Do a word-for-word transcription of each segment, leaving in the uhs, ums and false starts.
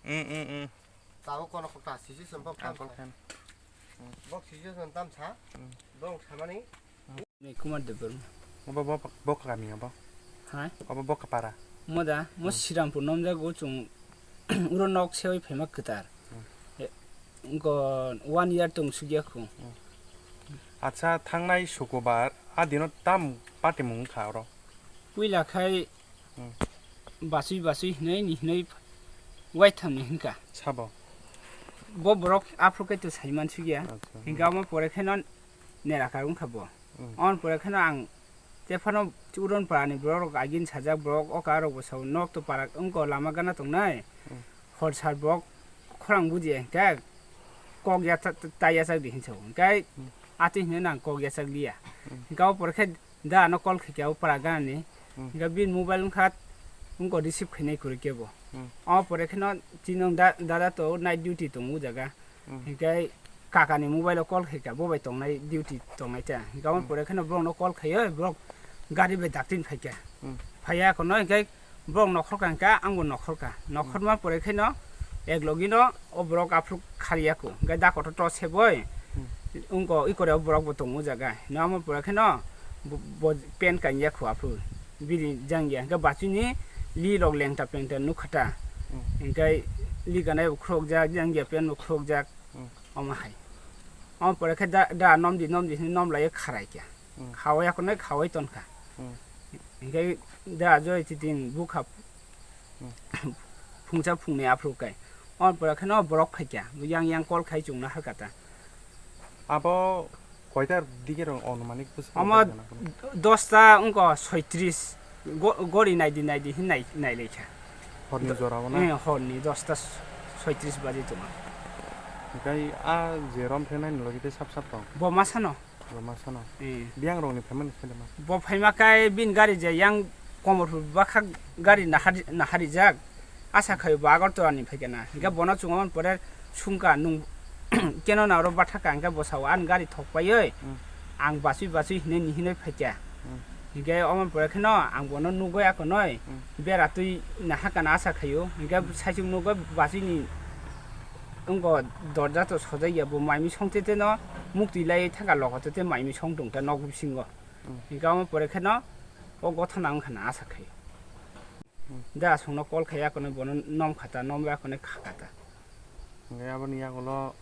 Mm, mm, mm. Tabuk kono kokta situation bok Uncle tamsa. Khan. Bok situation tamsa. Mm. Bok samani. Ni Kumar Debbarma. Obo bo, bo kami obo. Hai? Obo bo kapara. Moda, mo Hmm. Sirampur nomjago chung uro nok sewi phema kwtar. Hmm. E, ngo one year tong sugya khu. Hmm. Acha, thangnai sukubar a dino tam party mung kha oro. Puila khai Hmm. Basui basui hinui ni hinui waitham ni hinka. Sabo. Bo borok aphuru khe to saiman sugya. Acha. Hinka omo pore kheno nera karung kha bo. Hmm. On pore kheno ang tephano uron parani borok rok agin sajak borok oka rok bo sao nok to para wngko lama gana tongnai. Hmm. Hor sar borok khorang buji hinkhe kok ya ta, ta, ta yachak di hinsa hinkhe Hmm. Atwi hinui nang kok yachak liya. Hmm. Hinka o pore khe Da ano call khaikha o para ganani. Hmm. Hinkhe bini mobile wngkha wngko receive khainai kwrwi kebo. Hmm. O pore kheno chini da, dada to night duty tongo o jaga. Hmm. Hinkhe kakani mobile o call khaikha bo bai tongnai duty tongnai ta. Hinkhe o Hmm. pore kheno borokno call khaiyo borok gari bai daktin phaikha. Hmm. Phaiya kono hinkhe Borok nokhor ka hingka, ang bo nokhor ka. Nokhor ma pore khe no, ek logi no, o borok aphuru khariya ko. Hingke da kotor to se boi, Hmm. wngko ikore o borok bo tongo o jaga. No amo pore khe no, bo, bo pen kanya ko aphuru. Bini jangya, hingke bachuni li rok lengta pengta nukha ta. Hmm. Hingke li ganai bo khurok jak, jangya pen bo khurok jak. Hmm. Omo hai. Omo pore khe da, da nom di, nom di, hwnwi nom lai kharai kya. Hmm. Khawai akhornai khawai ton kha. Hmm. Hingke da joi chitin bukha Hmm. phungsa phungnwi aphuru kai. On pore kheno borok phaikya. Yang yang call khai chungna harkata. Abo koitar dige rong onumanik bwswk Omo rwjak gana kheno? Dosta wngko soitris. Go-, gori naidi naidi hin nai, nai laikha. Horni Do-, jora o na? Eh, horni dosta soitris baji tongo. Hingke a je rom phenai ni logi tei sap sap tong? Bo ma sano. Roma sano. Eh. Biyang rokni phaimani sele ma. Bo phaima kai bin gari je yang Komorpur bakha gari nahari, naharijak. Asa khayo bo Agartala ni phaikha na. Hingke bono chungo pore sungka nung keno na oro bathaka hingke bo sao an gari thok paioi. Hmm. Ang basui basui hinui ni hinui phaikha. Hmm. Hingke omo pore kheno ang bono nugoi akonoi Hmm. bera tui nahaka na asa khayo. Hingke saichung nugoi basui ni Wngkha dorja to sojai ya, bo mai misong tete no muktwi lai thangka logo tete mai misong tong ta nok bisingo. Hmm. Hingke omo pore khe no o gotha nang kha na asa khai. Hmm. Da aswk no call khai ya kono bono nom kha ta, nom ya kono kha kha ta. Hingke aboni yagulo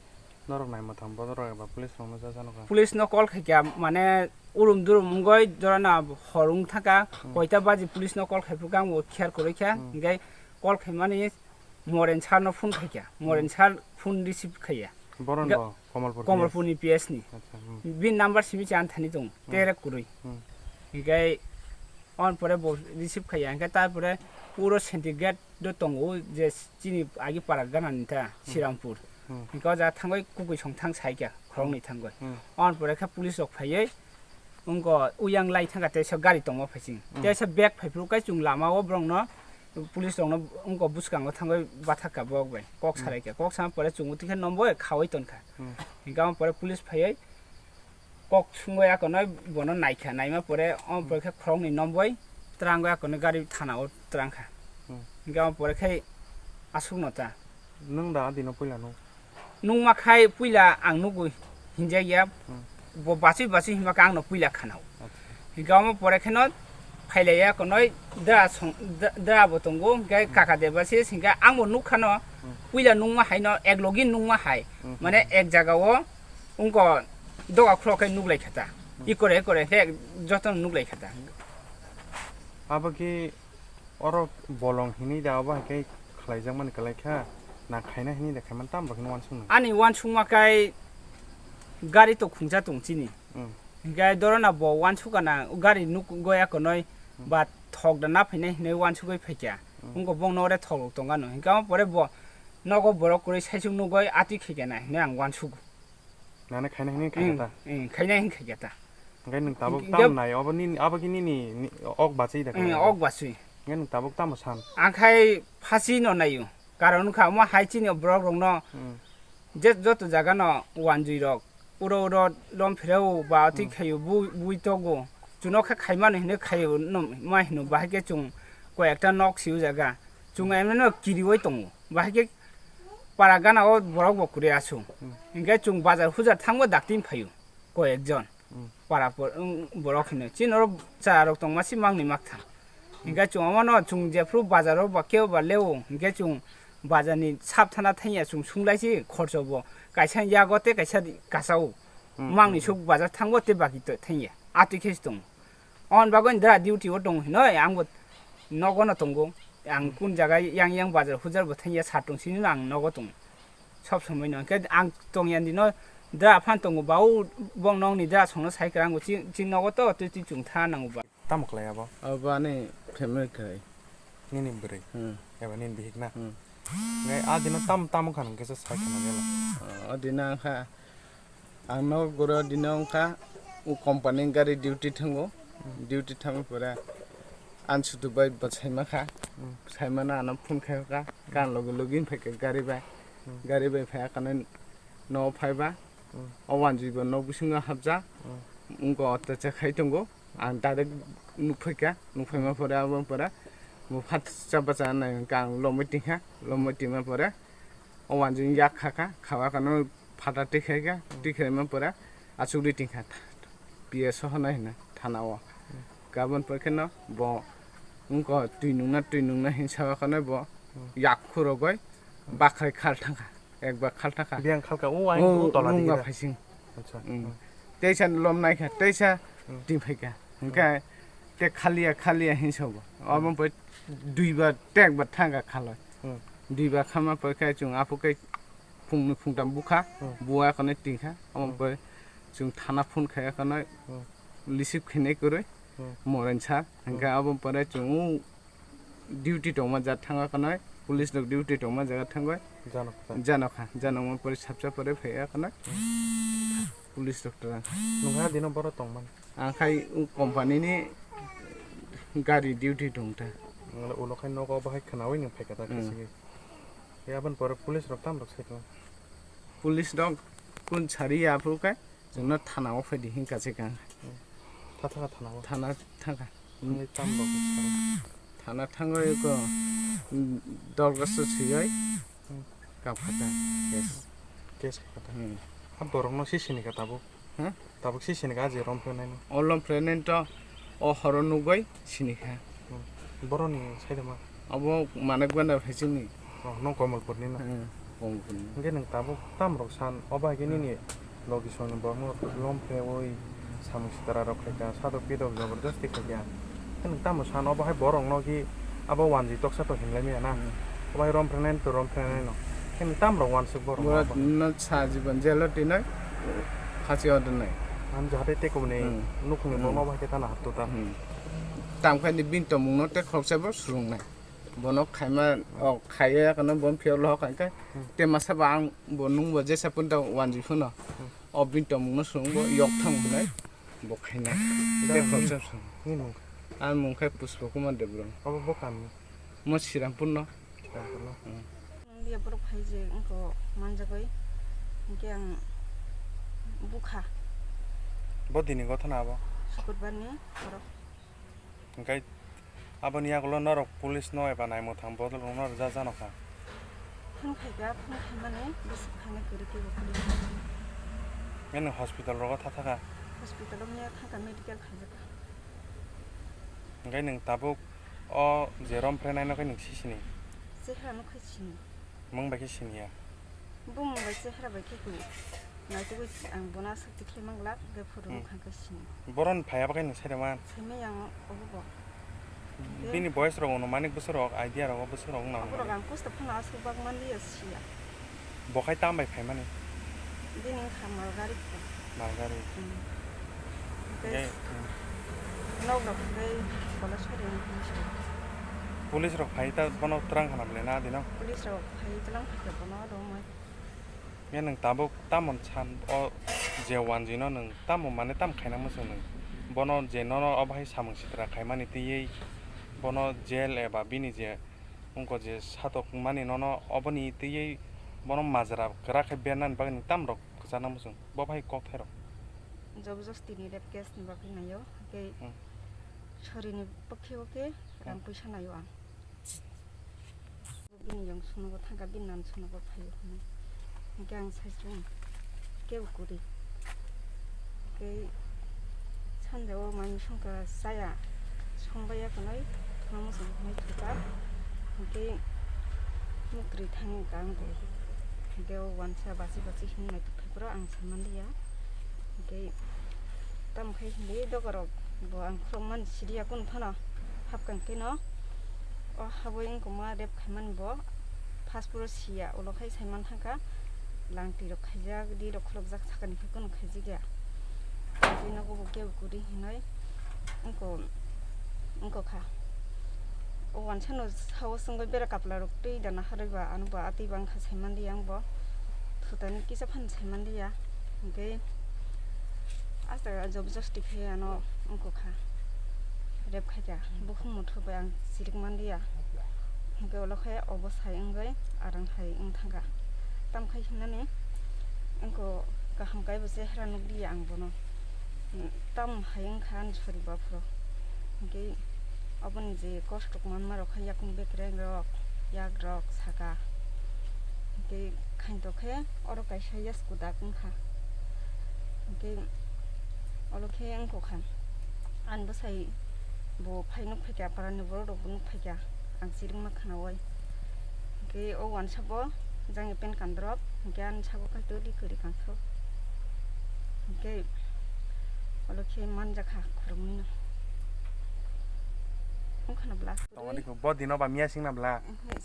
norok nai mwthang bodol rok eba police rok no cha cha nokha. Police no call khai kha mane urum durum wngoi jora na hor wng thangka Hmm. koita baji police no call khai phuru khe ang bo khiyal kwrwi kha. Hmm. Hingke call khai mani Moren sir no phone khaikha, Moren Hmm. sir phone receive khaiya. Boron Ga-, bo Komolpur Komolpur ni P S ni. Acha, hmm. Bini number simi chan thani tong, Hmm. tere kurui. Hmm. Hinkhe on pore bo receive khaiya, hinkhe tarpore puro Senti gate do tongo je chini agi para gana ni ta Hmm. Sirampur. Hmm. Hinkhe o jaga thangoi kukui song thang saikha, khoroknwi Hmm. thangoi. Hmm. On pore khe police rok phaiwi Wngkha uyang lai thangkha teisa gari tongma phaising. Mm. Teisa bag phaiphuru kai chwng lama o borokno police rokno wngkha bwskango thangwi bathakha borok bai. Kok Mm. salaikha. Kok sama pore chwng twi khe nomboi khawi tonkha. Mm. Hinkhe omo pore police phaiwi kok sungwi akonoi bono naikha. Naima pore omo Mm. pore khe khoroknwi nomboi twrangwi akonoi gari thana o twrangkha. Mm. Hinkhe omo pore khe aswkno ta. Nwng da adino puila nuk? Nukma khai puila ang nugwi hinjakya, Hmm. bo bachwi bachwi hinma khe angno puila khanao. Acha. Hinkhe omo pore kheno phailaiya konoi da song, da, da bo tongo, hinkhe Hmm. kaka debasi hinkhe angbo nukkhano Hmm. puila nukma haino ek logi nukma hai, Hmm. mane ek jagao wngko doga khulok khe nuklai khata, Hmm. ikore ikore khe jotono nuklai khata. Abo khe Oro bolong hinwi da obo hai khe khlaijakmani kwlai kha, na khaina hinwi da khaimani tamo bo kheno uansuknai? Ani uansukma kai gari to khungsa tong chini. Hmm. Hinkhe dorona bo uansukgana gari nuk goya konoi Hmm. ba thok da na phainai hinwi uansugwi phaikha. Hmm. Wngkha bongno ore thok rok tongano. Hinkhe omo pore bo nogo borok kwrwi saichung nugoi atwi khaikha na hinwi ang uansugo. Nana khaina hinwi khaikha ta? Hmm, hmm, khaina hinwi khaikha ta. Hingke nwng tabuk Hingke tam nai, obo nini, abo khe nini, ni, ok bachwi da Hmm, khe? Ok bachwi. Hingke nwng tabuk tamo san? Ang khai phasi no naio. Karon wngkha omo hai chini borok rokno Hmm. je joto jaga no wanjui rok. Uro uro lom phireo ba twi Hmm. khaio bu, bui togo. Chuno khe khaimani hinwi khaio no ma hino bahai khe chwng koi ekta nok sio jaga. Chwng Hmm. emno kirioi tongo. Bahai khe Para gana o borok bo kwrwi aswk. Hmm. Hinkhe chwng bazar hujar thangbo dakti phaio koi ekjon. Hmm. Para por-, wng, borok hino. Chini oro cha rok tongma si mangni makthang. Hinkhe chwng omono chwng jephru bazar o ba kebo ba leo. Hinkhe chwng bazar ni sap thana thangya chwng sunglai si khorcho bo. Kaisa yago tei kaisa di-, kasao. Hmm, mangni hmm, suk bazar thangbo tei baki to thangya. Atwi khe se tongo. On bagwi dra duty o tongo hinoi, ang bo nogo no tongo. Ang kun jaga yang yang bazar hujar bo thangya sa tong sini no ang nogo tongo. Sob somoi no. Hinkhe ang tongya ni no dra phan tongo, bau bong nong ni dra song no sai kwrang bo chi, chi nogo to twi twi chwng tha nango ba. Tamo khlai abo? Abo ani family khlai. Nini bwrwi? Hmm. Eba nini bihik na? Hmm. Ngai a dino tam, tamo kha nang kisa sai khna bela. O dino ang kha, ang nogo guro dino wng kha, o company gari duty thango. Hmm. Duty thangma pore ang sudu bai bwsai ma kha. Hmm. Bwsai ma no ano phone khai kha. Hmm. Kan logi logi wng phai kha gari bai. Hmm. Gari bai phai kha no phai ba. Hmm. O wanjwi bo nok bisingo hapjak. Hmm. Wngkha o techa khai tongo. Ang direct nukphaikha, nukphaima pore abo pore bo phat cha bacha nai hwnka ang lomwi tingkha, lomwi tingma pore o wanjwng yak khakha, khawa khano phata tikhaikha, tikhaima pore achukdi tingkha, P S o honai hwnwi thana o. Gabon pore kheno bo wngkha twi nungna, twi nungna hinwi sawa khano bo yak khurogwi bakhrai khal thangkha. Ekbar khalta kha. Biyang khalka, o ayang o tola nungga digi da. Phaising. Acha. Hmm. Hmm. Teisa lom naikha, teisa hmm, ting phaikha. Hingkha te khaliya, khaliya hinsogo. Hmm. Obo poi duibar, tekbar thangkha khaloi. Hmm. Duibar khama poi khe chwng aphuk khe phungni phungtam bukha, hmm, buwa khone tingkha. Omo hmm, poi chwng thana phone khaya khonoi hmm, receive khainai kwrwi. Hmm. Moren sir. Hingkha hmm, obo pore chwng o duty tongma jaga thangwi khwnai, police rok duty tongma jaga thangwi jano kha. Jano kha, jano mo pore sapsa pore phaiya khwnai police rok twlang. Nungha dino boro tongmani. Ang khai o company ni gari duty tongta. Ulo khai nogo bahai khwnawi nung phaikha ta hmm, khasingwi. Aboni pore police rok tam rok sai tong. Police rok kun sari ya phuru khe. Chwngno thana o phaidi hinkha se kang. Tha thangkha thana o? Thana thangkha. Thangwi tam rok saro? Thana thangwi ko, mm, dorgaso siyoi hmm, kapha ta case. Case kapha ta. Hmm. Ha borokno si sini kha tabuk? Ha? Tabuk si sini kha je rom phenai no? O lom phenai to o horo nugoi sini kha. Hmm. Boroni saidama? Abo Manik Bhandar hai chini. Oh, nong Komolpurni no? Hmm, Komolpurni. Hingke nung tabuk tam rok san, obo hai khe nini logi songni borok no lom pheui samung sitra rok khaikha, sadok pidok jabardasti khaikha. Hingke nung tamo san, obo hai borok no ki abo wanjwi toksa to hinlai maya na? Hmm. Obo hai rom phenai to rom phenai no. Hingke nung tam rok wansuk borok no obo hai. No sa jibon jelo tinoi, phachi odonai. Ang jahate tei kubuni hmm, nukhungni hmm, borok no obo hai khe tana hapto ta. Hmm. Tam khai ni bini tongmung no tei khoroksa bo swrwng nai. Bono khaima, o, khaiya kono bo phiyok loho khankhe. Hmm. Te masa ba ang bo nung bo jesa punta wanji phuno. Hmm. O bini tongmung no swrwng bo yok thang hwnai bo khaina. Da, te ni, khoroksa swrwng. Ni mung? Ang mung khai Pushpa Kumar Debbarma. Obo bo kamni? Mo Srirampur no. Srirampur no. Hmm. Nang dia borok phai je wngkho manjagoi. Hingke ang bukha. Bo dini gothana abo? Sukurbar ni borok. Hingke aboni yagulo norok police no eba naimwthang bodol rok no rwja jano kha. Phone khaikha, phone khaimani bwswk khaina kwrwi khe bo police. Nini hospital rogo tha thakha? Hospital o mia thangkha, medical khaijakha. Hingke nwng tabuk o je rom phrenai no khe nwng si sini? Chehra no khai sini. Mung bai khe siniya? Bumung bai chehra bai khe kunu. Naitugwi ang bono aswk tikhlai manglak, hwnkhe photo hmm, nukha khe sini. Boroni phaiya bai khe nwng saida man? Saimai ang obo bo. Bini boyes rok ono manik bwswk rok, idea rok o bwswk rok wng nang. Aborok ang kusta phano aswk bak manliya siya. Bo khai tam bai phaimani? Bini wngkha malgari khe. Malgari. Hmm. Tei, tei, hmm, nok rok tei kola sori ni hinwi sori. Police rok phai ta bono twrang khana bwle na dino? Police rok phai twlang kha khe bono romwi. Nge nwng tabuk tamo san o je wanjwi no nwng tamo mane tam khaina mwswk nwng? Bono je nono obo hai samung sitra khaimani twiwi bono jail eba bini je wngkha je satok mani nono oboni twiwi bono majra kwrak khe bernani bagwi nwng tam rok kwchana muchung bo bai kok thairok. Jabardasti ni rape case ni bagwi naio, hwnkhe hmm, sori ni pokhe o khe rang hmm, puisa naio ang. Bini yong sunugo thangkha, bini nan sunugo phaio hwnwi. Hwnkhe ang saisung kebo kwrwi. Hwnkhe sanja o mai musungkha chaya, songbai ya kwnwi, thwngmung song hwnwi thwkha. Hwnkhe muktwi thangkha ang bo. Hwnkhe o wansa basi basi hwnwi naituk phaiphuru ang samanliya. Hwnkhe tamo khe hindi dogarok bo ang khulukmani siriya kunu phano hapkang kheno. O habwi wngkoma rep khaimani bo phasphoro siya, ulo khai saiman thangkha langtwi rok khaijak, di rok khulukjak sakani khe kunu khaijakya. Tei nogo bo kebo kwrwi hinwi wngko, wngkha. O wansano sao swngwi bera kapla rok twi da naharwi ba, ano bo atwi bangkha saimanliya ang bo. Thutani kisa phano saimanliya. Hwnkhe asta job josti khe ano wngkha. Rep khaikha, bukhung muthu bai ang chirik manliya. Hwnkhe ulo khe obo sai wngwi arang hai wng thangkha. Tamo khai himnani wngkha kaham kaibo chehra nukliya ang bono. Tamo hai wngkha ani sori baphuru. Hwnkhe oboni je kosto manma rok khe yakung bekreng rok, yak rok saka. Hwnkhe khainto khe oro kaisa yasku dak wngkha. Hwnkhe olo khe wngkha. Ani bwsai bo phai nuk phaikha, parani borok rok bo nuk phaikha. Ang chirikma khnaui. Hwnkhe o wansa bo jang pen kandrop, hwnkhe ani sago kaitor ri kwrwi kangso. Hwnkhe olo khe manjakha khoroknwi no. Wngkha na bla? Tongmani kho bo dino ba miya singna bla? Hwnkhe